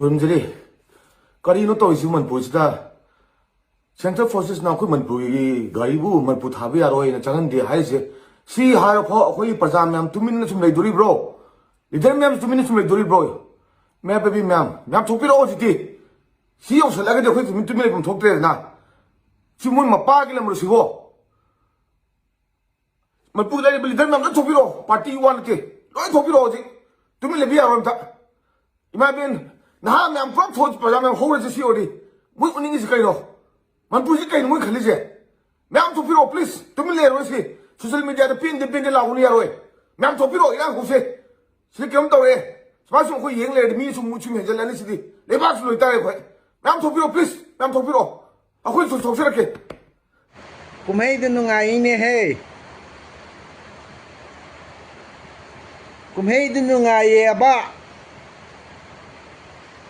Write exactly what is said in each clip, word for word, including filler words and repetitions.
ꯈꯨꯔꯨꯝꯖꯔꯤ꯫ ꯀꯔꯤꯅꯣ ꯇꯧꯔꯤꯁꯤ ꯃꯅꯤꯄꯨꯔꯁꯤꯗ? ꯁꯦꯟꯇ꯭ꯔꯦꯜ ꯐꯣꯔꯁꯦꯁꯅ ꯑꯩꯈꯣꯏ ꯃꯅꯤꯄꯨꯔꯒꯤ ꯒꯥꯔꯤꯕꯨ ꯃꯅꯤꯄꯨꯔ ꯊꯥꯕ ꯌꯥꯔꯣꯏꯅ ꯆꯪꯍꯟꯗꯦ ꯍꯥꯏꯔꯤꯁꯦ꯫ ꯁꯤ ꯍꯥꯏꯔꯐꯥꯎ ꯑꯩꯈꯣꯏꯒꯤ ꯄ꯭ꯔꯖꯥ ꯃꯌꯥꯝ ꯇꯨꯃꯤꯟꯅ ꯁꯨꯝ ꯂꯩꯗꯣꯔꯤꯕ꯭ꯔꯣ? ꯂꯤꯗꯔ ꯃꯌꯥꯝ ꯇꯨꯃꯤꯟꯅ ꯁꯨꯝ ꯂꯩꯗꯣꯔꯤꯕ꯭ꯔꯣ? ꯃꯌꯥꯝ ꯄꯥꯏꯕꯤ ꯃꯌꯥꯝ, ꯃꯌꯥꯝ ꯊꯣꯛꯄꯤꯔꯛꯑꯣ ꯍꯧꯖꯤꯛꯇꯤ꯫ ꯁꯤ ꯌꯧꯁꯜꯂꯛꯑꯒꯗꯤ ꯑꯩꯈꯣꯏ ꯇꯨꯃꯤꯟ ꯇꯨꯃꯤꯟ ꯂꯩꯐꯝ ꯊꯣꯛꯇ꯭ꯔꯦꯗꯅ꯫ ꯁꯤ ꯃꯣꯏ ꯃꯄꯥꯒꯤ ꯂꯝꯔꯣ ꯁꯤꯕꯣ? ꯃꯅꯤꯄꯨꯔꯗ ꯂꯩꯔꯤꯕ ꯂꯤꯗꯔ ꯃꯌꯥꯝ ꯂꯣꯏ ꯊꯣꯛꯄꯤꯔꯛꯑꯣ, ꯄꯥꯔꯇꯤ ꯋꯥ ꯅꯠꯇꯦ, ꯂꯣꯏ ꯊꯣꯛꯄꯤꯔꯛꯑꯣ ꯍꯧꯖꯤꯛ꯫ ꯇꯨꯃꯤꯟ ꯂꯩꯕ ꯌꯥꯔꯣꯏ ꯑꯝꯇ꯫ ꯏꯃꯥ ꯏꯕꯦꯟ, ꯅꯍꯥ ꯃꯌꯥꯝ ꯄꯨꯂꯞ ꯊꯣꯛꯑ ꯄ꯭ꯔꯖꯥ ꯃꯌꯥꯝ ꯍꯧꯔꯁꯦ ꯁꯤ ꯑꯣꯏꯔꯗꯤ꯫ ꯃꯣꯏ ꯎꯠꯅꯤꯡꯉꯤꯁꯤ ꯀꯩꯅꯣ? ꯃꯅꯤꯄꯨꯔꯁꯤ ꯀꯩꯅꯣ ꯃꯣꯏ ꯈꯜꯂꯤꯁꯦ? ꯃꯌꯥꯝ ꯊꯣꯛꯄꯤꯔꯛꯑꯣ please, ꯇꯨꯃꯤꯟ ꯂꯩꯔꯔꯣꯏ ꯁꯤ꯫ ꯁꯣꯁꯤꯌꯦꯜ ꯃꯦꯗꯤꯌꯥꯗ ꯄꯦꯟꯗꯦ ꯄꯦꯟꯗꯦ ꯂꯥꯎꯒꯅꯨ, ꯌꯥꯔꯣꯏ꯫ ꯃꯌꯥꯝ ꯊꯣꯛꯄꯤꯔꯛꯑꯣ, ꯏꯔꯥꯡ ꯍꯧꯁꯦ꯫ ꯁꯤꯗ ꯀꯩꯅꯣꯝ ꯇꯧꯔꯦ꯫ ꯁꯨꯃꯥꯏꯅ ꯁꯨꯝ ꯑꯩꯈꯣꯏ ꯌꯦꯡ ꯂꯩꯔꯗꯤ ꯃꯤ ꯁꯨꯝ ꯃꯨꯠ ꯁꯨꯝ ꯍꯦꯟꯖꯜꯂꯅꯤ ꯁꯤꯗꯤ꯫ ꯂꯩꯕꯥꯛꯁꯨ ꯂꯣꯏ ꯇꯥꯔꯦ ꯑꯩꯈꯣꯏ꯫ ꯃꯌꯥꯝ ꯊꯣꯛꯄꯤꯔꯛꯑꯣ please, ꯃꯌꯥꯝ ꯊꯣꯛꯄꯤꯔꯛꯑꯣ꯫ ꯑꯩꯈꯣꯏꯁꯨ ꯊꯣꯛꯆꯔꯛꯀꯦ꯫ ꯀꯨꯝꯍꯩꯗꯨ ꯅꯨꯡꯉꯥꯏꯅꯦꯍꯦ꯫ ꯀꯨꯝꯍꯩꯗꯨ ꯅꯨꯡꯉꯥꯏꯌꯦꯕ꯫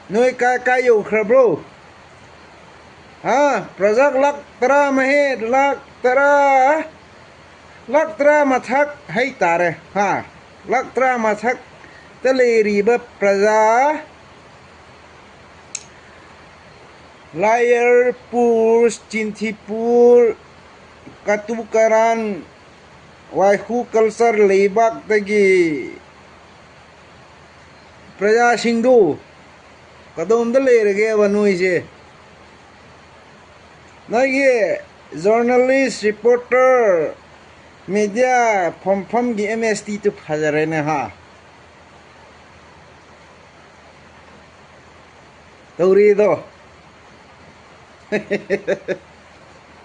ꯅꯣꯏ ꯀꯥꯏ ꯀꯥꯏ ꯌꯧꯈ꯭ꯔꯕ꯭ꯔꯣ? ꯍꯥ? ꯄ꯭ꯔꯖꯥ ꯂꯥꯛ ꯇꯔꯥ ꯃꯍꯦ-, ꯂꯥꯛ ꯇꯔꯥ, ꯂꯥꯛ ꯇꯔꯥ ꯃꯊꯛ ꯍꯥꯏꯇꯥꯔꯦ꯫ ꯍꯥ? ꯂꯥꯛ ꯇꯔꯥ ꯃꯊꯛꯇ ꯂꯩꯔꯤꯕ ꯄ꯭ꯔꯖꯥ ꯂꯥꯌꯔꯄꯨꯔ, ꯆꯤꯟꯊꯤꯄꯨꯔ, ꯀꯇꯨꯀꯔꯥꯟ, ꯋꯥꯏꯈꯨ ꯀꯜꯆꯔ ꯂꯩꯕꯥꯛꯇꯒꯤ ꯄ꯭ꯔꯖꯥꯁꯤꯡꯗꯨ ꯀꯗꯣꯝꯗ ꯂꯩꯔꯒꯦꯕ ꯅꯣꯏꯁꯦ? ꯅꯣꯏꯒꯤ ꯖꯔꯅꯦꯂꯤꯁ, ꯔꯤꯄꯣꯔꯇꯔ, ꯃꯦꯗꯤꯌꯥ ꯐꯝꯐꯝꯒꯤ ꯑꯦꯝ ꯑꯦꯁ ꯇꯤꯗꯨ ꯐꯖꯔꯦꯅꯦ ꯍꯥ꯫ ꯇꯧꯔꯤꯗꯣ꯫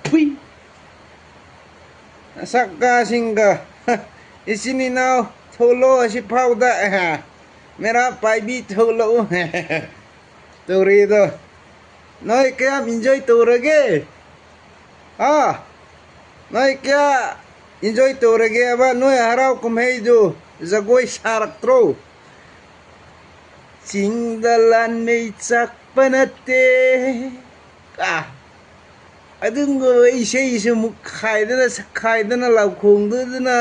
ꯊꯨꯏ꯫ ꯁꯛꯀꯥꯁꯤꯡꯒ ꯏꯆꯤꯟ ꯏꯅꯥꯎ ꯊꯣꯛꯂꯛꯑꯣ ꯑꯁꯤ ꯐꯥꯎꯗ꯫ ꯃꯦꯔꯥ ꯄꯥꯏꯕꯤ ꯊꯣꯛꯂꯛꯎ꯫ ꯇꯧꯔꯤꯗꯣ꯫ ꯅꯣꯏ ꯀꯌꯥꯝ ꯏꯟꯖꯣꯏ ꯇꯧꯔꯒꯦ? ꯑꯥ? ꯅꯣꯏ ꯀꯌꯥ ꯏꯟꯖꯣꯏ ꯇꯧꯔꯒꯦꯕ ꯅꯣꯏ ꯍꯔꯥꯎ ꯀꯨꯝꯍꯩꯗꯨ? ꯖꯒꯣꯏ ꯁꯥꯔꯛꯇ꯭ꯔꯣ? ꯆꯤꯡꯗ ꯂꯥꯟꯃꯩ ꯆꯥꯛꯄ ꯅꯠꯇꯦ꯫ ꯑꯥ, ꯑꯗꯨꯒꯨꯝꯕ ꯏꯁꯩꯁꯨ ꯃꯨꯛꯈꯥꯏꯗꯅ ꯁꯛꯈꯥꯏꯗꯅ ꯂꯥꯎꯈꯣꯡꯗꯨꯗꯅ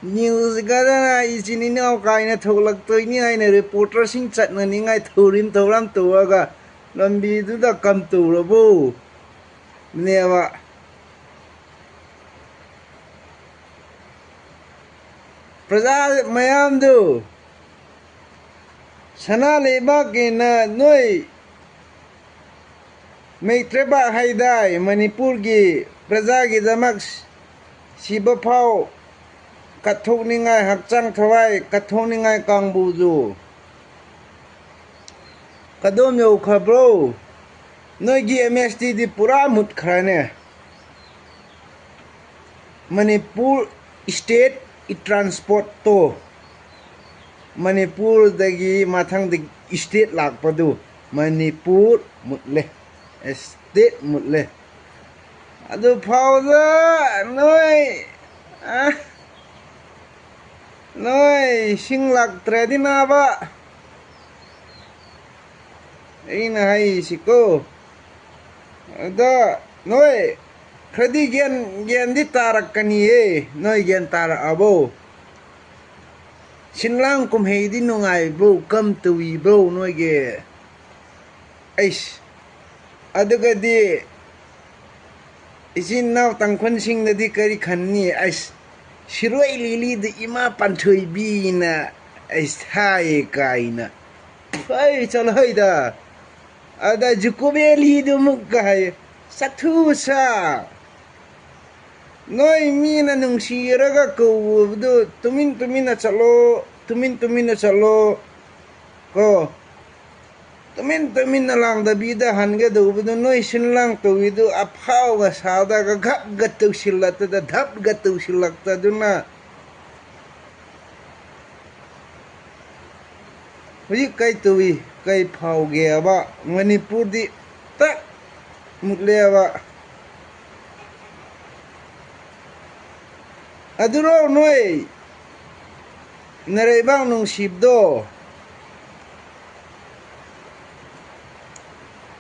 ꯅ꯭ꯌꯨꯁ ꯈꯔꯅ ꯏꯆꯤꯟ ꯏꯅꯥꯎ ꯀꯥꯏꯅ ꯊꯣꯛꯂꯛꯇꯣꯏꯅꯤ ꯍꯥꯏꯅ ꯔꯤꯄꯣꯔꯇꯔꯁꯤꯡ ꯆꯠꯅꯅꯤꯡꯉꯥꯏ ꯊꯧꯔꯤꯝ ꯊꯧꯔꯥꯝ ꯇꯧꯔꯒ ꯂꯝꯕꯤꯗꯨꯗ ꯀꯝ ꯇꯧꯔꯕꯣ? ꯅꯦꯕ꯫ ꯄ꯭ꯔꯖꯥ ꯃꯌꯥꯝꯗꯨ, ꯁꯅꯥ ꯂꯩꯕꯥꯛꯀꯤꯅ ꯅꯣꯏ ꯃꯩꯇ꯭ꯔꯕꯥꯛ ꯍꯥꯏꯗꯥꯏ, ꯃꯅꯤꯄꯨꯔꯒꯤ ꯄ꯭ꯔꯖꯥꯒꯤꯗꯃꯛ ꯁꯤꯕ ꯐꯥꯎ ꯀꯠꯊꯣꯛꯅꯤꯡꯉꯥꯏ, ꯍꯛꯆꯥꯡ ꯊꯋꯥꯏ ꯀꯠꯊꯣꯛꯅꯤꯡꯉꯥꯏ ꯀꯥꯡꯕꯨꯗꯨ ꯀꯗꯣꯝ ꯌꯧꯈ꯭ꯔꯕ꯭ꯔꯣ? ꯅꯣꯏꯒꯤ ꯑꯦꯝ ꯑꯦꯁ ꯇꯤꯗꯤ ꯄꯨꯔꯥ ꯃꯨꯠꯈ꯭ꯔꯅꯦ꯫ ꯃꯅꯤꯄꯨꯔ ꯏꯁꯇꯦꯠ ꯇ꯭ꯔꯥꯟꯁꯄꯣꯔꯠꯇꯣ, ꯃꯅꯤꯄꯨꯔꯗꯒꯤ ꯃꯊꯪꯗ ꯏꯁꯇꯦꯠ ꯂꯥꯛꯄꯗꯨ ꯃꯅꯤꯄꯨꯔ ꯃꯨꯠꯂꯦ, ꯏꯁꯇꯦꯠ ꯃꯨꯠꯂꯦ꯫ ꯑꯗꯨ ꯐꯥꯎꯗ ꯅꯣꯏ, ꯑ, ꯅꯣꯏ ꯁꯤꯡ ꯂꯥꯛꯇ꯭ꯔꯗꯤ ꯅꯥꯕ꯫ ꯑꯩꯅ ꯍꯥꯏꯁꯤꯀꯣ꯫ ꯑꯗ ꯅꯣꯏ ꯈꯔꯗꯤ ꯒ꯭ꯌꯥꯟ, ꯒ꯭ꯌꯥꯟꯗꯤ ꯇꯥꯔꯛꯀꯅꯤꯌꯦ꯫ ꯅꯣꯏ ꯒ꯭ꯌꯥꯟ ꯇꯥꯔꯛꯑꯕꯣ? ꯁꯤꯟꯂꯥꯡ ꯀꯨꯝꯍꯩꯗꯤ ꯅꯨꯡꯉꯥꯏꯕ꯭ꯔꯣ? ꯀꯝ ꯇꯧꯏꯕ꯭ꯔꯣ ꯅꯣꯏꯒꯤ? ꯑꯩꯁ, ꯑꯗꯨꯒꯗꯤ ꯏꯆꯤꯟ ꯏꯅꯥꯎ ꯇꯥꯡꯈꯨꯜꯁꯤꯡꯅꯗꯤ ꯀꯔꯤ ꯈꯟꯅꯤ? ꯑꯩꯁ, ꯁꯤꯔꯣꯏ ꯂꯤꯂꯤꯗ ꯏꯃꯥ ꯄꯥꯟꯊꯣꯏꯕꯤꯅ ꯑꯩꯁ ꯊꯥꯏꯌꯦ ꯀꯥꯏꯅ꯫ ꯑꯩ ꯆꯠꯂꯣꯏꯗ꯫ ꯑꯗ ꯖꯨꯀꯣ ꯚꯦꯂꯤꯗꯨ ꯑꯃꯨꯛꯀ ꯍꯥꯏ, ꯆꯠꯊꯨ ꯁꯥ꯫ ꯅꯣꯏ ꯃꯤꯅ ꯅꯨꯡꯁꯤꯔꯒ ꯀꯧꯕꯗꯨ ꯇꯨꯃꯤꯟ ꯇꯨꯃꯤꯟꯅ ꯆꯠꯂꯣ, ꯇꯨꯃꯤꯟ ꯇꯨꯃꯤꯟꯅ ꯆꯠꯂꯣ ꯀꯣ꯫ ꯇꯨꯃꯤꯟ ꯇꯨꯃꯤꯟꯅ ꯂꯥꯡꯗꯕꯤꯗ ꯍꯟꯒꯗꯧꯕꯗꯨ ꯅꯣꯏ ꯁꯤꯟ ꯂꯥꯡ ꯇꯧꯏꯗꯨ ꯑꯐꯥꯎꯒ ꯁꯥꯗꯒ ꯒꯞꯒ ꯇꯧꯁꯤꯜꯂꯛꯇꯗ ꯙꯞꯒ ꯇꯧꯁꯤꯜꯂꯛꯇꯗꯨꯅ ꯍꯧꯖꯤꯛ ꯀꯩ ꯇꯧꯏ, ꯀꯩ ꯐꯥꯎꯒꯦꯕ? ꯃꯅꯤꯄꯨꯔꯗꯤ ꯇꯛ ꯃꯨꯠꯂꯦꯕ꯫ ꯑꯗꯨꯔꯣ ꯅꯣꯏ ꯅꯔꯩꯕꯥꯛ ꯅꯨꯡꯁꯤꯕꯗꯣ?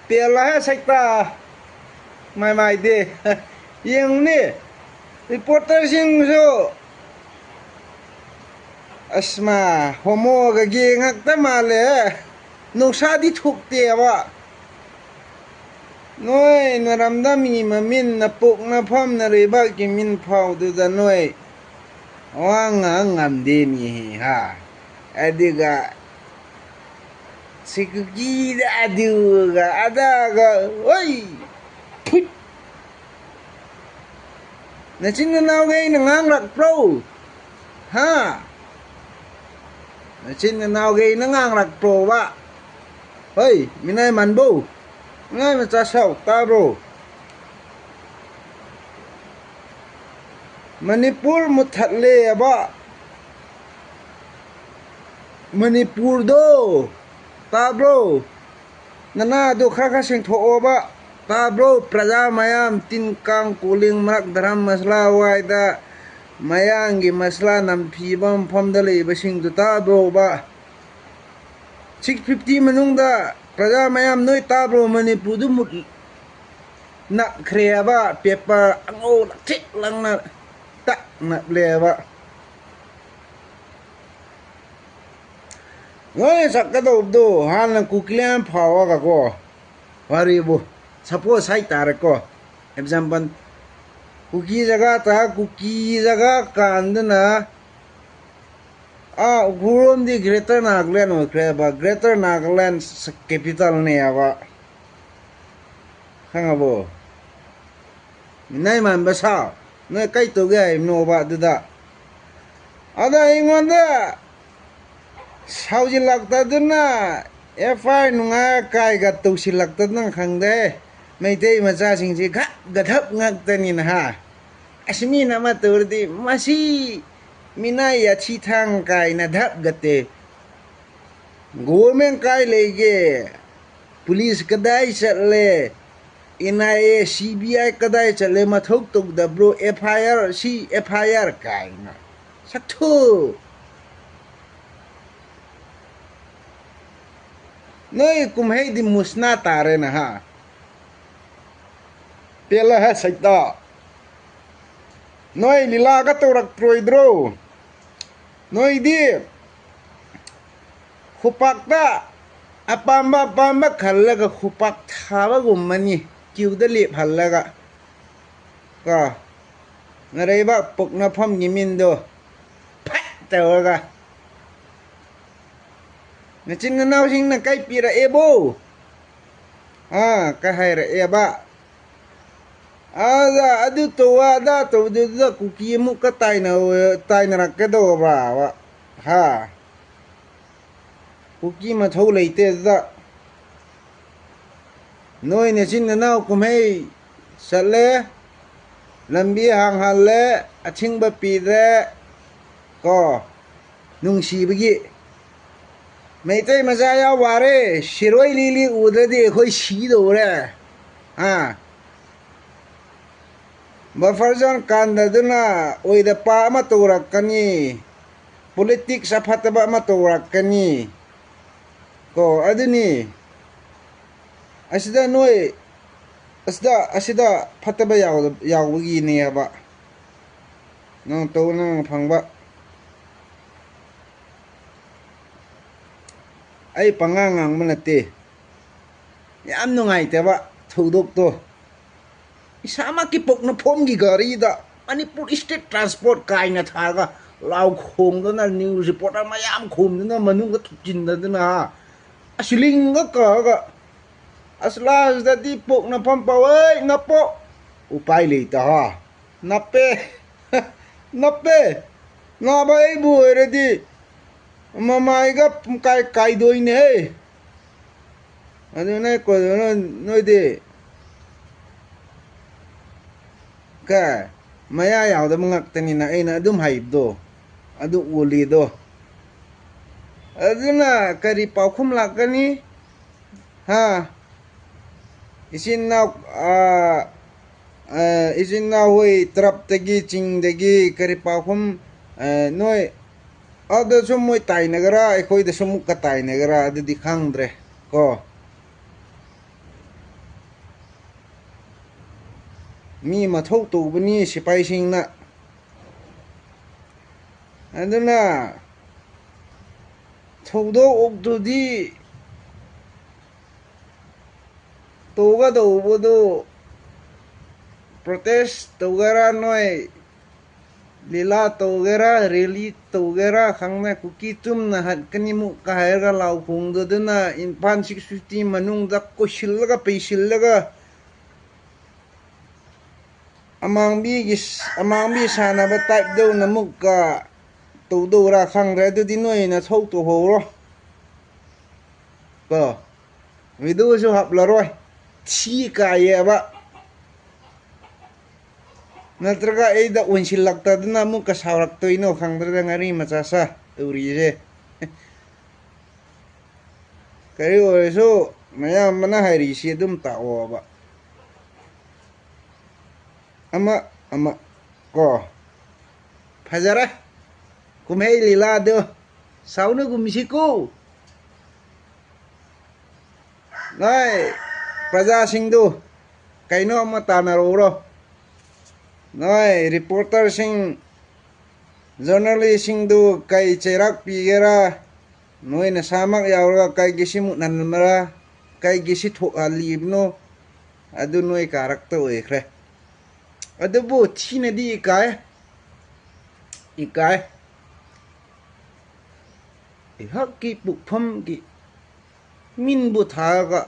ꯄꯦꯜꯂꯍꯦ ꯁꯩꯇꯥ ꯃꯥꯏꯃꯥꯏꯗꯤ꯫ ꯌꯦꯡꯉꯨꯅꯦ, ꯔꯤꯄꯣꯔꯇꯔꯁꯤꯡꯁꯨ ꯑꯁ ꯃꯥ, ꯍꯣꯃꯣꯒ ꯒꯦ ꯉꯥꯛꯇ ꯃꯥꯜꯂꯦ꯫ ꯅꯨꯡꯁꯥꯗꯤ ꯊꯣꯛꯇꯦꯕ꯫ ꯅꯣꯏ ꯅꯔꯝꯗꯝꯒꯤ ꯃꯃꯤꯟ, ꯅꯄꯣꯛ ꯅꯐꯝ, ꯅꯔꯩꯕꯥꯛꯀꯤ ꯃꯤꯟ ꯐꯥꯎꯗꯨꯗ ꯅꯣꯏ ꯋꯥ ꯉꯥꯡ ꯉꯝꯗꯦꯅꯦꯍꯦ, ꯍꯥ? ꯑꯗꯨꯒ ꯁꯤꯀꯨꯀꯤꯗ ꯑꯗꯨꯒ ꯑꯗꯥꯒ, ꯍꯣꯏ! ꯐꯨꯠ! ꯅꯆꯤꯟ ꯅꯅꯥꯎꯒꯩꯅ ꯉꯥꯡꯂꯛꯄ꯭ꯔꯣ? ꯍꯥ? ꯅꯆꯤꯟ ꯅꯅꯥꯎꯒꯩꯅ ꯉꯥꯡꯂꯛꯄ꯭ꯔꯣꯕ? ꯍꯣꯏ, ꯃꯤꯅꯥꯏ ꯃꯥꯟꯕꯧ, ꯃꯤꯅꯥꯏ ꯃꯆꯥ ꯁꯥꯎ, ꯇꯥꯕ꯭ꯔꯣ? ꯃꯅꯤꯄꯨꯔ ꯃꯨꯠꯊꯠꯂꯦꯕ꯫ ꯃꯅꯤꯄꯨꯔꯗꯣ, ꯇꯥꯕ꯭ꯔꯣ? ꯅꯅꯥꯗꯣ ꯈꯔ ꯈꯔ ꯁꯦꯡꯊꯣꯛꯑꯣꯕ꯫ ꯇꯥꯕ꯭ꯔꯣ? ꯄ꯭ꯔꯖꯥ ꯃꯌꯥꯝ, ꯇꯤꯟ ꯀꯥꯡ ꯀꯣꯂꯤꯡ ꯃꯔꯛ ꯙꯔꯝ ꯃꯁꯂꯥ ꯋꯥꯏꯗ ꯃꯌꯥꯡꯒꯤ ꯃꯁꯂꯥ ꯅꯝꯊꯤꯕ ꯃꯐꯝꯗ ꯂꯩꯕꯁꯤꯡꯗꯨ ꯇꯥꯕ꯭ꯔꯣꯕ? ꯁꯤꯛꯁ ꯐꯤꯐꯇꯤ ꯃꯅꯨꯡꯗ ꯄ꯭ꯔꯖꯥ ꯃꯌꯥꯝ ꯅꯣꯏ ꯇꯥꯕ꯭ꯔꯣ? ꯃꯅꯤꯄꯨꯔꯗꯨ ꯃꯨꯠ ꯅꯛꯈ꯭ꯔꯦꯕ꯫ ꯄꯦꯄꯔ ꯑꯉꯧ ꯂꯪꯇ꯭ꯔꯤꯛ ꯂꯪꯅ ꯇꯛ ꯅꯞꯂꯦꯕ꯫ ꯅꯣꯏꯅ ꯆꯠꯀꯗꯧꯕꯗꯣ ꯍꯥꯟꯅ ꯀꯨꯀꯤꯂꯦꯟ ꯐꯥꯎꯔꯒꯀꯣ, ꯋꯥꯔꯤꯕꯨ, ꯁꯄꯣꯁ ꯍꯥꯏꯇꯥꯔꯦꯀꯣ, ꯑꯦꯛꯖꯥꯝꯄꯜ, ꯀꯨꯀꯤ ꯖꯒꯥ ꯇ, ꯀꯨꯀꯤ ꯖꯒꯥ ꯀꯥꯟꯗꯅ ꯑꯥ ꯎꯈ꯭ꯔꯨꯜꯔꯣꯝꯗꯤ ꯒ꯭ꯔꯦꯇꯔ ꯅꯥꯒꯥꯂꯦꯟ ꯑꯣꯏꯈ꯭ꯔꯦꯕ, ꯒ꯭ꯔꯦꯇꯔ ꯅꯥꯒꯥꯂꯦꯟ ꯀꯦꯄꯤꯇꯦꯜꯅꯦꯕ꯫ ꯈꯪꯉꯕꯣ? ꯃꯤꯅꯥꯏ ꯃꯥꯟꯕ ꯁꯥ, ꯅꯣꯏ ꯀꯩ ꯇꯧꯒꯦ ꯍꯥꯏꯕꯅꯣꯕ ꯑꯗꯨꯗ? ꯑꯗ ꯑꯩꯉꯣꯟꯗ ꯁꯥꯎꯖꯤꯜꯂꯛꯇꯗꯨꯅ ꯑꯦꯐ ꯑꯥꯏ ꯑꯥꯔ ꯅꯨꯡꯉꯥꯏ ꯀꯥꯏꯒ ꯇꯧꯁꯤꯜꯂꯛꯇꯗꯅ ꯈꯪꯗꯦ꯫ ꯃꯩꯇꯩ ꯃꯆꯥꯁꯤꯡꯁꯤ ꯒꯞ ꯒꯊꯞ ꯉꯥꯛꯇꯅꯤꯅ ꯍꯥ꯫ ꯑꯁ, ꯃꯤꯅ ꯑꯃ ꯇꯧꯔꯗꯤ ꯃꯁꯤ ꯃꯤꯅꯥꯏ ꯌꯥꯊꯤ ꯊꯥꯡ ꯀꯥꯏꯅ ꯙꯞ ꯒꯠꯇꯦ꯫ ꯒꯣꯚꯔꯃꯦꯟ ꯀꯥꯏ ꯂꯩꯒꯦ? ꯄꯨꯂꯤꯁ ꯀꯗꯥꯏ ꯆꯠꯂꯦ? And I A, C B ꯑꯥꯏ ꯀꯗꯥꯏ ꯆꯠꯂꯦ? ꯃꯊꯧ ꯇꯧꯗꯕ꯭ꯔꯣ? ꯑꯦꯐ ꯑꯥꯏ ꯑꯥꯔ, ꯁꯤ ꯑꯦꯐ ꯑꯥꯏ ꯑꯥꯔ ꯀꯥꯏꯅ꯫ ꯁꯛꯊꯨ! ꯅꯣꯏ ꯀꯨꯝꯍꯩꯗꯤ ꯃꯨꯁꯅꯥ ꯇꯥꯔꯦꯅ ꯍꯥ? ꯄꯦꯜꯂꯦꯍꯦ ꯁꯩꯇ! ꯅꯣꯏ ꯂꯤꯂꯥꯒ ꯇꯧꯔꯛꯇ꯭ꯔꯣꯏꯗ꯭ꯔꯣ? ꯅꯣꯏꯗꯤ ꯈꯨꯄꯥꯛꯇ ꯑꯄꯥꯝꯕ ꯑꯄꯥꯝꯕ ꯈꯜꯂꯒ ꯈꯨꯄꯥꯛ ꯊꯥꯕꯒꯨꯝꯕꯅꯤ꯫ ꯀ꯭ꯌꯨꯗ ꯂꯦꯞꯍꯜꯂꯒ ꯀꯣ, ꯅꯔꯩꯕꯥꯛ ꯄꯣꯛꯅꯐꯝꯒꯤ ꯃꯤꯟꯗꯣ ꯐꯠ ꯇꯧꯔꯒ, ꯅꯆꯤꯟ ꯅꯅꯥꯎꯁꯤꯡꯅ ꯀꯥꯏ ꯄꯤꯔꯛꯑꯦꯕꯣ? ꯑꯥ, ꯀꯥꯏ ꯍꯥꯏꯔꯛꯑꯦꯕ? ꯑꯗ ꯑꯗꯨ ꯇꯧ, ꯑꯗꯥ ꯇꯧꯗꯨꯗ ꯀꯨꯀꯤ ꯑꯃꯨꯛꯀ ꯇꯥꯏꯅ-, ꯇꯥꯏꯅꯔꯛꯀꯗꯧꯕ꯭ꯔꯥꯕ? ꯍꯥ? ꯀꯨꯀꯤ ꯃꯊꯧ ꯂꯩꯇꯦ ꯑꯗꯨꯗ꯫ ꯅꯣꯏ ꯅꯆꯤꯟ ꯅꯅꯥꯎ ꯀꯨꯝꯍꯩ ꯆꯠꯂꯦ, ꯂꯝꯕꯤ ꯍꯥꯡꯍꯜꯂꯦ, ꯑꯊꯤꯡꯕ ꯄꯤꯔꯦ ꯀꯣ, ꯅꯨꯡꯁꯤꯕꯒꯤ꯫ ꯃꯩꯇꯩ ꯃꯆꯥ ꯌꯥꯎ ꯋꯥꯔꯦ, ꯁꯤꯔꯣꯏ ꯂꯤꯂꯤ ꯎꯗ꯭ꯔꯗꯤ ꯑꯩꯈꯣꯏ ꯁꯤꯗꯧꯔꯦ꯫ ꯑꯥ, ꯕꯐꯔ ꯖꯣꯟ ꯀꯥꯟꯗꯗꯨꯅ ꯑꯣꯏꯗ ꯄꯥ ꯑꯃ ꯇꯧꯔꯛꯀꯅꯤ, ꯄꯣꯂꯤꯇꯤꯛꯁ ꯑꯐꯠꯇꯕ ꯑꯃ ꯇꯧꯔꯛꯀꯅꯤ ꯀꯣ꯫ ꯑꯗꯨꯅꯤ ꯑꯁꯤꯗ ꯅꯣꯏ, ꯑꯁꯤꯗ, ꯑꯁꯤꯗ ꯐꯠꯇꯕ ꯌꯥꯎꯗ-, ꯌꯥꯎꯕꯒꯤꯅꯦꯕ ꯅꯪ ꯇꯧ, ꯅꯪ ꯐꯪꯕ꯫ ꯑꯩ ꯄꯉꯥꯡ ꯉꯥꯡꯕ ꯅꯠꯇꯦ꯫ ꯌꯥꯝ ꯅꯨꯡꯉꯥꯏꯇꯕ ꯊꯧꯗꯣꯛꯇꯣ꯫ ꯏꯁꯥꯃꯛꯀꯤ ꯄꯣꯛꯅꯐꯝꯒꯤ ꯒꯥꯔꯤꯗ ꯃꯅꯤꯄꯨꯔ ꯏꯁꯇꯦꯠ ꯇ꯭ꯔꯥꯟꯁꯄꯣꯔꯠ ꯀꯥꯏꯅ ꯊꯥꯔꯒ ꯂꯥꯎ ꯈꯣꯡꯗꯅ, ꯅ꯭ꯌꯨꯁ ꯔꯤꯄꯣꯔꯇꯔ ꯃꯌꯥꯝ ꯈꯣꯝꯗꯅ, ꯃꯅꯨꯡꯗ ꯊꯨꯞꯆꯤꯟꯗꯗꯅ, ꯑꯁ, ꯂꯤꯡꯒ ꯀꯛꯑꯒ, ꯑꯁ, ꯂꯥꯁꯇꯗꯤ ꯄꯣꯛꯅꯐꯝ ꯄꯥꯎ, "ꯑꯩ ꯅꯄꯣꯛ!" ꯎꯄꯥꯏ ꯂꯩꯇ ꯍꯥ꯫ ꯅꯞꯄꯦ꯫ ꯅꯞꯄꯦ꯫ ꯅꯥꯕ ꯑꯩꯕꯨ ꯑꯣꯏꯔꯗꯤ ꯃꯃꯥꯏꯒ ꯄꯨꯡꯀꯥꯏ ꯀꯥꯏꯗꯣꯏꯅꯦꯍꯦ꯫ ꯑꯗꯨꯅ ꯀꯣ-, ꯅꯣꯏꯗꯤ ꯀ-, ꯃꯌꯥ ꯌꯥꯎꯗꯕ ꯉꯥꯛꯇꯅꯤꯅ ꯑꯩꯅ ꯑꯗꯨꯝ ꯍꯩꯕꯗꯣ, ꯑꯗꯨ ꯎꯂꯤꯗꯣ꯫ ꯑꯗꯨꯅ ꯀꯔꯤ ꯄꯥꯎꯈꯨꯝ ꯂꯥꯛꯀꯅꯤ? ꯍꯥ? ꯏꯆꯤꯟ ꯏꯅꯥꯎ, ꯑ, ꯑ, ꯏꯆꯤꯟ ꯏꯅꯥꯎ ꯍꯣꯏ ꯇꯔꯞꯇꯒꯤ, ꯆꯤꯡꯗꯒꯤ ꯀꯔꯤ ꯄꯥꯎꯈꯨꯝ, ꯑ, ꯅꯣꯏ ꯑꯗꯁꯨ ꯃꯣꯏ ꯇꯥꯏꯅꯒꯦꯔꯥ, ꯑꯩꯈꯣꯏꯗꯁꯨ ꯑꯃꯨꯛꯀ ꯇꯥꯏꯅꯒꯦꯔꯥ, ꯑꯗꯨꯗꯤ ꯈꯪꯗ꯭ꯔꯦ ꯀꯣ꯫ ꯃꯤ ꯃꯊꯧ ꯇꯧꯕꯅꯤ ꯁꯤꯐꯥꯏꯁꯤꯡꯅ꯫ ꯑꯗꯨꯅ ꯊꯧꯗꯣꯛ ꯎꯛꯇꯨꯗꯤ ꯇꯧꯒꯗꯧꯕꯗꯨ, ꯄ꯭ꯔꯣꯇꯦꯁ ꯇꯧꯒꯦꯔꯥ, ꯅꯣꯏ ꯂꯤꯂꯥ ꯇꯧꯒꯦꯔꯥ, ꯔꯦꯂꯤ ꯇꯧꯒꯦꯔꯥ ꯈꯪꯗꯦ, ꯀꯨꯀꯤ ꯆꯨꯝꯅ ꯍꯠꯀꯅꯤ ꯃꯨꯛꯀ ꯍꯥꯏꯔꯒ ꯂꯥꯎ ꯈꯣꯡꯗꯗꯨꯅ ꯏꯝꯐꯥꯜ ꯁꯤꯛꯁ ꯐꯤꯐꯇꯤ ꯃꯅꯨꯡꯗ ꯀꯣꯏꯁꯤꯜꯂꯒ ꯄꯩꯁꯤꯜꯂꯒ ꯑꯃꯥꯡꯕꯤꯒꯤ, ꯑꯃꯥꯡꯕꯤ ꯁꯥꯟꯅꯕ ꯇꯥꯏꯞꯇꯧꯅ ꯑꯃꯨꯛꯀ ꯇꯧꯗꯧꯔꯥ ꯈꯪꯗ꯭ꯔꯦ꯫ ꯑꯗꯨꯗꯤ ꯅꯣꯏꯅ ꯊꯧ ꯇꯧꯍꯧꯔꯣ ꯀꯣ꯫ ꯚꯤꯗꯤꯑꯣꯁꯨ ꯍꯥꯞꯂꯔꯣꯏ, ꯊꯤ ꯀꯥꯏꯌꯦꯕ꯫ ꯅꯠꯇ꯭ꯔꯒ ꯑꯩꯗ ꯑꯣꯟꯁꯤꯜꯂꯛꯇꯗꯅ ꯑꯃꯨꯛꯀ ꯁꯥꯎꯔꯛꯇꯣꯏꯅꯣ ꯈꯪꯗ꯭ꯔꯒ ꯉꯥꯔꯤ ꯃꯆꯥ ꯁꯥ ꯇꯧꯔꯤꯁꯦ꯫ ꯀꯔꯤ ꯑꯣꯏꯔꯁꯨ ꯃꯌꯥꯝ ꯑꯃꯅ ꯍꯥꯏꯔꯤꯁꯤ ꯑꯗꯨꯝ ꯇꯥꯛꯑꯣꯕ꯫ ꯑꯃ ꯑꯃ ꯀꯣ꯫ ꯐꯖꯔꯦ ꯀꯨꯝꯍꯩ ꯂꯤꯂꯥꯗꯣ꯫ ꯁꯥꯎꯅꯒꯨꯝꯁꯤꯀꯣ꯫ ꯅꯣꯏ ꯄ꯭ꯔꯖꯥꯁꯤꯡꯗꯨ ꯀꯩꯅꯣ ꯑꯃ ꯇꯥꯟꯅꯔꯛꯎꯔꯣ꯫ ꯅꯣꯏ ꯔꯤꯄꯣꯔꯇꯔꯁꯤꯡ, ꯖꯔꯅꯦꯂꯤꯁꯁꯤꯡꯗꯨ ꯀꯩ ꯆꯩꯔꯥꯛ ꯄꯤꯒꯦꯔꯥ? ꯅꯣꯏ ꯅꯁꯥꯃꯛ ꯌꯥꯎꯔꯒ ꯀꯩꯒꯤ ꯁꯤ ꯃꯨꯠꯍꯟꯕ꯭ꯔꯥ? ꯀꯩꯒꯤ ꯁꯤ ꯊꯣꯛꯍꯜꯂꯤꯕꯅꯣ? ꯑꯗꯨ ꯅꯣꯏ ꯀꯥꯔꯛꯇ ꯑꯣꯏꯈ꯭ꯔꯦ꯫ ꯑꯗꯨꯕꯨ ꯊꯤꯅꯗꯤ ꯏꯀꯥꯏ, ꯏꯀꯥꯏ꯫ ꯑꯩꯍꯥꯛꯀꯤ ꯄꯨꯛꯐꯝꯒꯤ ꯃꯤꯟꯕꯨ ꯊꯥꯔꯒ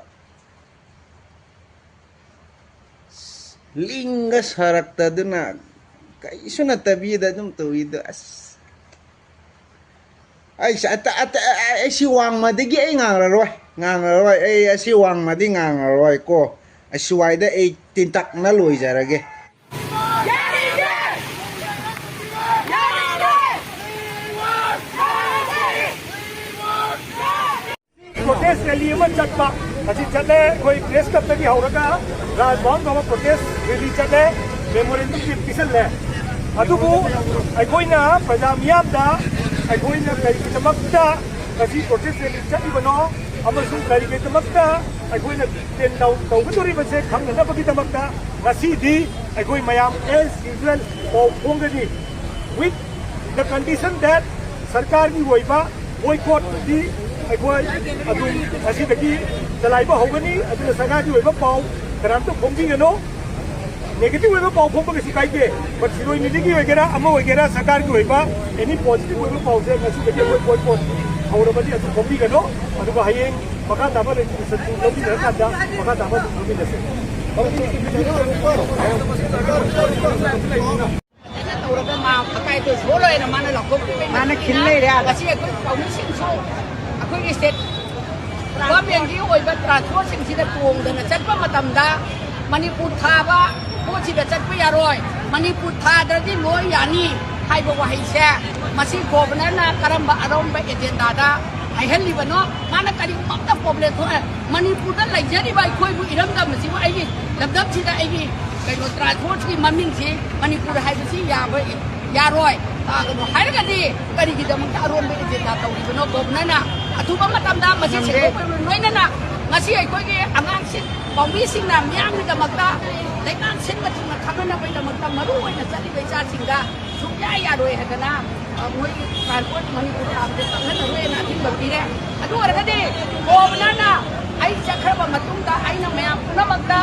ꯂꯤꯡꯒ ꯁꯥꯔꯛꯇꯗꯨꯅ ꯀꯩꯁꯨ ꯅꯠꯇꯕꯤꯗ ꯑꯗꯨꯝ ꯇꯧꯏꯗꯣ꯫ ꯑꯁ, ꯑꯩ ꯁ-, ꯑꯇ-, ꯑꯇ-, ꯑꯩ ꯁꯤ ꯋꯥꯡꯃꯗꯒꯤ ꯑꯩ ꯉꯥꯡꯂꯔꯣꯏ, ꯉꯥꯡꯂꯔꯣꯏ꯫ ꯑꯩ ꯑꯁꯤ ꯋꯥꯡꯃꯗꯤ ꯉꯥꯡꯂꯔꯣꯏꯀꯣ꯫ ꯑꯁꯤꯋꯥꯏꯗ ꯑꯩ ꯇꯦꯟꯇꯛꯅ ꯂꯣꯏꯖꯔꯒꯦ꯫ ꯄ꯭ꯔꯣꯇꯦꯁ ꯔꯦꯂꯤ ꯑꯃ ꯆꯠꯄ ꯑꯁꯤ ꯆꯠꯂꯦ꯫ ꯑꯩꯈꯣꯏ ꯄ꯭ꯔꯦꯁ ꯀ꯭ꯂꯕꯇꯒꯤ ꯍꯧꯔꯒ ꯔꯥꯖꯚꯕꯟ ꯐꯥꯎꯕ ꯄ꯭ꯔꯣꯇꯦꯁ ꯔꯦꯂꯤ ꯆꯠꯂꯦ, ꯃꯦꯃꯣꯔꯦꯟꯗꯝ ꯄꯤꯁꯜꯂꯦ꯫ ꯑꯗꯨꯕꯨ ꯑꯩꯈꯣꯏꯅ ꯄ꯭ꯔꯖꯥ ꯃꯤꯌꯥꯝꯗ ꯑꯩꯈꯣꯏꯅ ꯀꯔꯤꯒꯤꯗꯃꯛꯇ ꯉꯁꯤ ꯄ꯭ꯔꯣꯇꯦꯁ ꯔꯦꯂꯤ ꯆꯠꯂꯤꯕꯅꯣ ꯑꯃꯁꯨꯡ ꯀꯔꯤꯒꯤꯗꯃꯛꯇ ꯑꯩꯈꯣꯏꯅ ꯇꯦꯟꯗꯥꯎ ꯇꯧꯒꯗꯧꯔꯤꯕꯁꯦ ꯈꯪꯅꯅꯕꯒꯤꯗꯃꯛꯇ ꯉꯁꯤꯗꯤ ꯑꯩꯈꯣꯏ ꯃꯌꯥꯝ as usual ꯄꯥꯎ ꯐꯣꯡꯒꯅꯤ꯫ With The condition that ꯁꯔꯀꯥꯔꯒꯤ ꯑꯣꯏꯕ boycott ꯇꯤ ꯑꯩꯈꯣꯏ ꯑꯗꯨꯝ ꯉꯁꯤꯗꯒꯤ ꯆꯂꯥꯏꯕ ꯍꯧꯒꯅꯤ꯫ ꯑꯗꯨꯅ ꯁꯔꯀꯥꯔꯒꯤ ꯑꯣꯏꯕ ꯄꯥꯎ ꯀꯅꯥꯝꯇ ꯐꯣꯡꯕꯤꯒꯅꯨ꯫ Negative ꯑꯣꯏꯕ ꯄꯥꯎ ꯐꯣꯡꯕ ꯀꯩꯁꯨ ꯀꯥꯏꯗꯦ꯫ But ꯁꯤꯔꯣꯏ ꯂꯤꯂꯤꯒꯤ ꯑꯣꯏꯒꯦꯔꯥ, ꯑꯃ ꯑꯣꯏꯒꯦꯔꯥ, ꯁꯔꯀꯥꯔꯒꯤ ꯑꯣꯏꯕ any positive ꯑꯣꯏꯕ ꯄꯥꯎꯁꯦ ꯉꯁꯤꯗꯒꯤ ꯑꯩꯈꯣꯏ boycott ꯍꯧꯔꯕꯗꯤ ꯑꯗꯨ ꯐꯣꯡꯕꯤꯒꯅꯨ꯫ ꯑꯗꯨꯒ ꯍꯌꯦꯡ ꯃꯈꯥ ꯇꯥꯕ resolution ꯗꯨ ꯂꯧꯃꯤꯟꯅꯔꯀꯥꯟꯗ ꯃꯈꯥ ꯇꯥꯕ ꯑꯗꯨꯝ ꯂꯧꯃꯤꯟꯅꯁꯦ꯫ ꯐꯖꯅ ꯇꯧꯔꯒ ꯃꯥ ꯑꯀꯥꯏ ꯑꯇꯣꯏ ꯁꯣꯛꯂꯣꯏꯅ ꯃꯥꯅ ꯂꯥꯎꯊꯣꯛꯄꯤꯕꯩ ꯃꯥꯅ ꯈꯤꯜ ꯂꯩꯔꯦ ꯑꯥꯗ꯫ ꯉꯁꯤ ꯑꯩꯈꯣꯏ ꯄꯥꯎꯃꯤꯁꯤꯡꯁꯨ ꯑꯩꯈꯣꯏꯒꯤ state government ꯀꯤ ꯑꯣꯏꯕ transport ꯁꯤꯡꯁꯤꯗ ꯇꯣꯡꯗꯅ ꯆꯠꯄ ꯃꯇꯝꯗ ꯃꯅꯤꯄꯨꯔ ꯊꯥꯕ ꯄꯣꯠꯁꯤꯗ ꯆꯠꯄ ꯌꯥꯔꯣꯏ, ꯃꯅꯤꯄꯨꯔ ꯊꯥꯗ꯭ꯔꯗꯤ ꯂꯣꯏ ꯌꯥꯅꯤ ꯍꯥꯏꯕ ꯋꯥꯍꯩꯁꯦ ꯃꯁꯤ governor ꯅ ꯀꯔꯝꯕ ꯑꯔꯣꯝꯕ agenda ꯗ ꯍꯥꯏꯍꯜꯂꯤꯕꯅꯣ? ꯃꯥꯅ ꯀꯔꯤꯒꯨꯝꯕ ꯑꯝꯇ problem ꯊꯣꯛꯑꯦ? ꯃꯅꯤꯄꯨꯔꯗ ꯂꯩꯖꯔꯤꯕ ꯑꯩꯈꯣꯏꯕꯨ, ꯏꯔꯝꯗꯝ ꯑꯁꯤꯕꯨ, ꯑꯩꯒꯤ ꯂꯝꯗꯝꯁꯤꯗ ꯑꯩꯒꯤ ꯀꯩꯅꯣ transport ꯀꯤ ꯃꯃꯤꯡꯁꯤ ꯃꯅꯤꯄꯨꯔ ꯍꯥꯏꯕꯁꯤ ꯌꯥꯕ ꯌꯥꯔꯣꯏ꯫ ꯑꯗꯨ ꯍꯥꯏꯔꯒꯗꯤ ꯀꯔꯤꯒꯤꯗꯃꯛꯇ ꯑꯔꯣꯟꯕ agenda ꯇꯧꯔꯤꯕꯅꯣ governor ꯅ? ꯑꯊꯨꯕ ꯃꯇꯝꯗ ꯃꯁꯤ ꯁꯦꯡꯗꯣꯛꯄꯒ ꯂꯣꯏꯅꯅ ꯉꯁꯤ ꯑꯩꯈꯣꯏꯒꯤ ꯑꯉꯥꯡꯁꯤꯡ ꯄꯥꯎꯃꯤꯁꯤꯡꯅ ꯃꯤꯌꯥꯝꯒꯤꯗꯃꯛꯇ, ꯂꯩꯉꯥꯛ ꯁꯤꯟꯕ ꯊꯨꯡꯅ ꯈꯪꯍꯟꯅꯕꯒꯤꯗꯃꯛꯇ ꯃꯔꯨ ꯑꯣꯏꯅ ꯆꯠꯂꯤꯕ ꯏꯆꯥꯁꯤꯡꯗ ꯁꯨꯡꯌꯥ ꯌꯥꯔꯣꯏ ꯍꯥꯏꯗꯅ, ꯑ, ꯃꯣꯏꯒꯤ transport ꯃꯅꯤꯄꯨꯔ ꯂꯥꯛꯄꯗ ꯆꯪꯍꯜꯂꯔꯣꯏꯅ ꯑꯊꯤꯡꯕ ꯄꯤꯔꯦ꯫ ꯑꯗꯨ ꯑꯣꯏꯔꯒꯗꯤ governor ꯅ ꯑꯩ ꯆꯠꯈ꯭ꯔꯕ ꯃꯇꯨꯡꯗ ꯑꯩꯅ ꯃꯌꯥꯝ ꯄꯨꯝꯅꯃꯛꯇ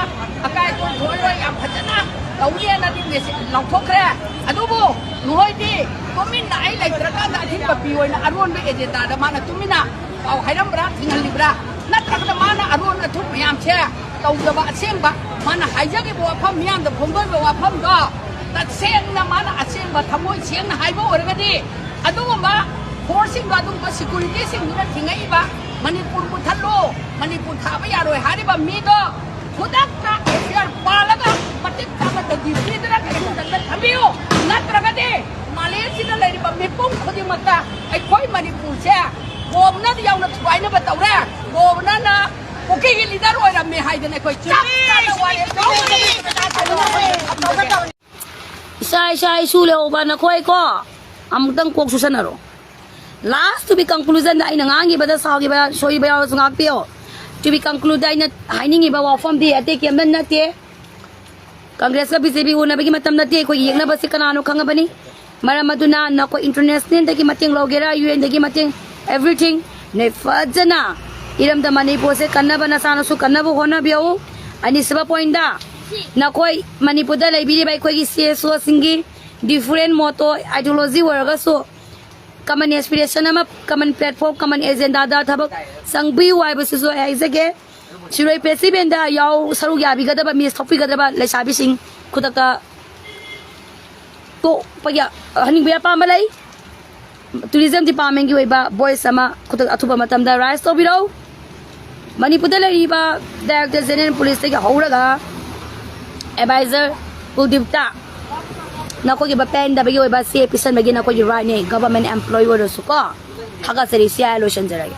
ꯑꯀꯥꯏ ꯑꯇꯣꯏ ꯊꯣꯛꯍꯜꯂꯣꯏ, ꯌꯥꯝ ꯐꯖꯅ ꯇꯧꯅꯤꯅꯗꯤ message ꯂꯥꯎꯊꯣꯛꯈ꯭ꯔꯦ꯫ ꯑꯗꯨꯕꯨ ꯅꯈꯣꯏꯗꯤ ꯇꯨꯃꯤꯟꯅ ꯑꯩ ꯂꯩꯇ꯭ꯔꯀꯥꯟꯗ ꯑꯊꯤꯡꯕ ꯄꯤꯌꯣꯅ ꯑꯔꯣꯟꯕ agenda ꯗ ꯃꯥꯅ ꯇꯨꯃꯤꯟꯅ ꯄꯥꯎ ꯍꯥꯏꯔꯝꯕ꯭ꯔꯥ, ꯊꯤꯡꯍꯜꯂꯤꯕ꯭ꯔꯥ? ꯅꯠꯇ꯭ꯔꯒꯅ ꯃꯥꯅ ꯑꯔꯣꯟ ꯑꯊꯨꯞ ꯃꯌꯥꯝꯁꯦ ꯇꯧꯗꯕ, ꯑꯁꯦꯡꯕ ꯃꯥꯅ ꯍꯥꯏꯖꯈꯤꯕ ꯋꯥꯐꯝ, ꯃꯤꯌꯥꯝꯗ ꯐꯣꯡꯗꯣꯛꯏꯕ ꯋꯥꯐꯝꯗꯣ ꯇꯁꯦꯡꯅ ꯃꯥꯅ ꯑꯁꯦꯡꯕ ꯊꯃꯣꯏ ꯁꯦꯡꯅ ꯍꯥꯏꯕ ꯑꯣꯏꯔꯒꯗꯤ ꯑꯗꯨꯒꯨꯝꯕ force ꯁꯤꯡꯗꯣ, ꯑꯗꯨꯒꯨꯝꯕ security ꯁꯤꯡꯗꯨꯅ ꯊꯤꯡꯉꯛꯏꯕ, ꯃꯅꯤꯄꯨꯔ ꯃꯨꯊꯠꯂꯨ, ꯃꯅꯤꯄꯨꯔ ꯊꯥꯕ ꯌꯥꯔꯣꯏ ꯍꯥꯏꯔꯤꯕ ꯃꯤꯗꯣ ꯈꯨꯗꯛꯇ F I R ꯄꯥꯜꯂꯒ ꯃꯇꯤꯛ ꯆꯥꯕ ꯗꯟꯗꯤ ꯄꯤꯗꯨꯅ ꯀꯩꯁꯨ ꯈꯟꯗ ꯊꯝꯕꯤꯌꯨ꯫ ꯅꯠꯇ꯭ꯔꯒꯗꯤ ꯃꯥꯂꯦꯝꯁꯤꯗ ꯂꯩꯔꯤꯕ ꯃꯤꯄꯨꯝ ꯈꯨꯗꯤꯡꯃꯛꯇ ꯑꯩꯈꯣꯏ ꯃꯅꯤꯄꯨꯔꯁꯦ governor ꯌꯥꯎꯅ ꯊꯨꯒꯥꯏꯅꯕ ꯇꯧꯔꯦ꯫ Governor ꯅ ꯀꯨꯀꯤꯒꯤ leader ꯑꯣꯏꯔꯝꯃꯦ ꯍꯥꯏꯗꯅ ꯑꯩꯈꯣꯏ ꯆꯞ ꯆꯥꯅ ꯋꯥꯔꯦꯞ ꯂꯧꯒꯅꯤ꯫ ꯏꯆꯥ, ꯏꯆꯥ ꯏꯁꯨ ꯂꯩꯍꯧꯕ ꯅꯈꯣꯏ ꯀꯣ, ꯑꯃꯨꯛꯇꯪ ꯀꯣꯛ ꯆꯨꯁꯟꯅꯔꯣ꯫ Last to be conclusion ꯗ ꯑꯩꯅ ꯉꯥꯡꯈꯤꯕꯗ ꯁꯥꯎꯈꯤꯕ, ꯁꯣꯏꯕ ꯌꯥꯎꯔꯁꯨ ꯉꯥꯛꯄꯤꯌꯣ꯫ To be conclude ꯑꯩꯅ ꯍꯥꯏꯅꯤꯡꯉꯤꯕ ꯋꯥꯐꯝꯗꯤ ꯑꯇꯩ ꯀꯩꯝꯇ ꯅꯠꯇꯦ꯫ Congress ꯀ B J P ꯎꯅꯕꯒꯤ ꯃꯇꯝ ꯅꯠꯇꯦ꯫ ꯑꯩꯈꯣꯏꯒꯤ ꯌꯦꯛꯅꯕꯁꯤ ꯀꯅꯥꯅꯣ ꯈꯪꯉꯕꯅꯤ꯫ ꯃꯔꯝ ꯑꯗꯨꯅ ꯅꯈꯣꯏ ꯏꯟꯇꯔꯅꯦꯁꯅꯦꯜꯗꯒꯤ ꯃꯇꯦꯡ ꯂꯧꯒꯦꯔꯥ, ꯌꯨ ꯑꯦꯟꯗꯒꯤ ꯃꯇꯦꯡ, ꯑꯦꯚ꯭ꯔꯤꯊꯤꯡ, ꯅꯣꯏ ꯐꯖꯅ ꯏꯔꯝꯗꯝ ꯃꯅꯤꯄꯨꯔꯁꯦ ꯀꯟꯅꯕ ꯅꯁꯥꯅꯁꯨ ꯀꯟꯅꯕ ꯍꯣꯠꯅꯕꯤꯌꯨ꯫ ꯑꯅꯤꯁꯨꯕ ꯄꯣꯏꯟꯗ, ꯅꯈꯣꯏ ꯃꯅꯤꯄꯨꯔꯗ ꯂꯩꯕꯤꯔꯤꯕ ꯑꯩꯈꯣꯏꯒꯤ ꯁꯤ ꯑꯦꯁ ꯑꯣꯁꯤꯡꯒꯤ ꯗꯤꯐ꯭ꯔꯦꯟ ꯃꯣꯠꯇꯣ, ꯑꯥꯏꯗꯤꯌꯣꯂꯣꯖꯤ ꯑꯣꯏꯔꯒꯁꯨ, ꯀꯃꯟ ꯑꯦꯁꯄꯤꯔꯦꯁꯟ ꯑꯃ, ꯀꯃꯟ ꯄ꯭ꯂꯦꯠꯐꯣꯝ, ꯀꯃꯟ ꯑꯦꯖꯦꯟꯗꯥꯗ ꯊꯕꯛ ꯆꯪꯕꯤꯌꯨ ꯍꯥꯏꯕꯁꯤꯁꯨ ꯑꯩ ꯍꯥꯏꯖꯒꯦ꯫ ꯁꯤꯔꯣꯏ ꯐꯦꯁꯇꯤꯚꯦꯜꯗ ꯌꯥꯎ, ꯁꯔꯨꯛ ꯌꯥꯕꯤꯒꯗꯕ, ꯃꯤꯁ ꯊꯣꯛꯄꯤꯒꯗꯕ ꯂꯩꯁꯥꯕꯤꯁꯤꯡ ꯈꯨꯗꯛꯇ ꯇꯣꯛꯄꯒꯤ ꯍꯥꯏꯅꯤꯡꯕꯒꯤ ꯑꯄꯥꯝꯕ ꯂꯩ꯫ ꯇꯨꯔꯤꯖꯝ ꯗꯤꯄꯥꯔꯠꯃꯦꯟꯒꯤ ꯑꯣꯏꯕ ꯚꯣꯏꯁ ꯑꯃ ꯈꯨꯗꯛ ꯑꯊꯨꯕ ꯃꯇꯝꯗ ꯔꯥꯏꯖ ꯇꯧꯕꯤꯔꯛꯎ꯫ ꯃꯅꯤꯄꯨꯔꯗ ꯂꯩꯔꯤꯕ ꯗꯥꯏꯔꯦꯛꯇꯔ ꯖꯦꯅꯔꯦꯜ ꯄꯨꯂꯤꯁꯇꯒꯤ ꯍꯧꯔꯒ ꯑꯦꯗꯚꯥꯏꯖꯔ ꯀꯨꯜꯗꯤꯞꯇ ꯅꯈꯣꯏꯒꯤ ꯄꯦꯟꯗꯕꯒꯤ ꯑꯣꯏꯕ ꯁꯤ ꯑꯦ ꯄꯤꯁꯟꯕꯒꯤ ꯅꯈꯣꯏꯒꯤ ꯔꯥꯏꯠꯅꯦ, ꯒꯚꯔꯟꯃꯦꯟ ꯑꯦꯝꯄ꯭ꯂꯣꯌꯤ ꯑꯣꯏꯔꯁꯨ ꯀꯣ꯫ ꯊꯥꯒꯠꯆꯔꯤ꯫ ꯁꯤ ꯍꯥꯏꯔ ꯂꯣꯏꯁꯤꯟꯖꯔꯒꯦ꯫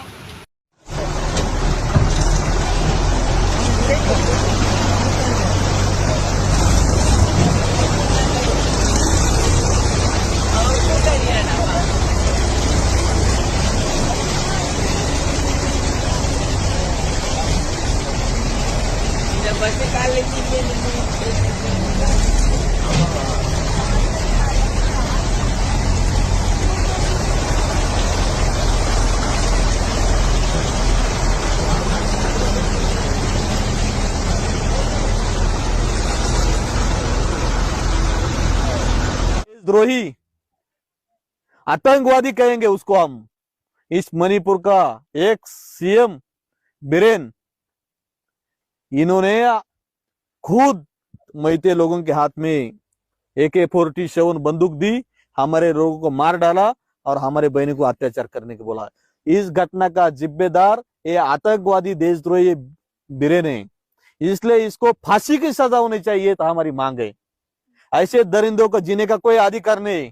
देशद्रोही, आतंकवादी कहेंगे उसको हम। इस मणिपुर का एक्स सीएम बिरेन, इन्होंने खुद मैते लोगों के हाथ में ए के फोर्टी सेवन बंदूक दी, हमारे लोगों को मार डाला और हमारे बहनों को अत्याचार करने को बोला। इस घटना का जिम्मेदार ये आतंकवादी देशद्रोही बिरेन है, इसलिए इसको फांसी की सजा होनी चाहिए, तो हमारी मांग है। ऐसे दरिंदों को जीने का कोई अधिकार नहीं।